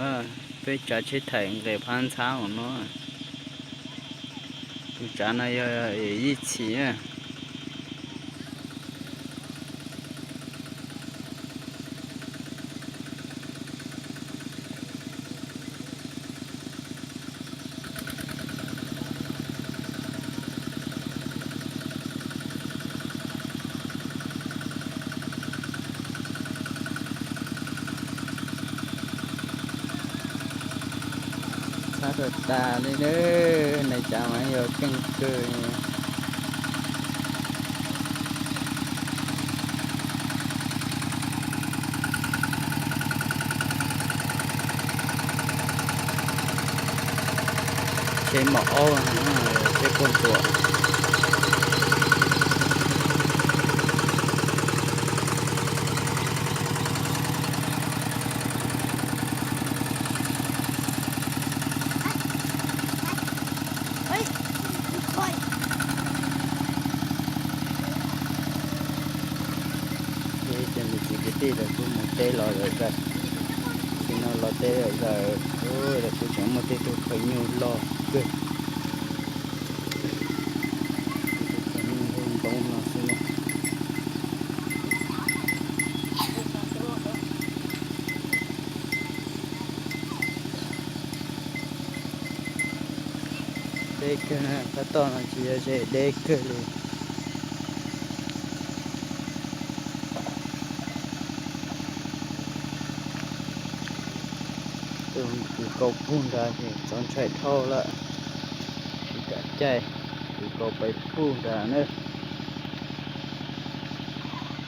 Peb tsav tsheb thaim nqes phab ntxhab no. Tus tsav no yog Yij Txhim. Txhab rau tas li na, nais tsav mas yog keej kawg. Tsheb maum aub, tsheb poj ntsuam. Ces niam txiv kwv tij lawv kuj mus teb los lawm ntag. Tsis no los teb lawm ntag, lawv kuj tseem muaj tej tug khaws nyuj loj kawg. Tej tug khaws nyuj ntoo no xwb na. Deb kawg, pab toj no tsis yog ze, deb kawg li. Tus kwv kaus pug nrad ces txaus ntshai dhau lawm, tsis kam caij, kwv kaus pais pug nrad na.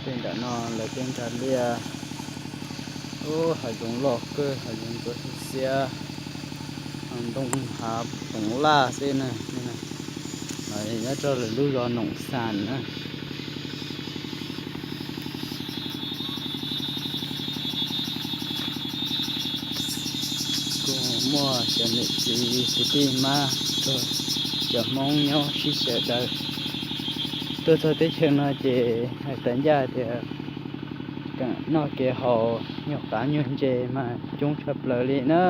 Tej nram no lawv tej nrag liaj, ub, hav zoov loj kawg, hav zoov ntsuav xiab xiab, ntoo hav zoov laj xwb na. Mas nyob rau lawv lub zos Noom Xas na. Kuj muaj cov niam txiv kwv tij mab rau cov Hmoob nyob sib xyaw daws. Tuaj txog teb chaws no ces hais tas ncaj tias keem noj kev haus, nyuag qav nyuag ntses mas coob tshaj plaws li na.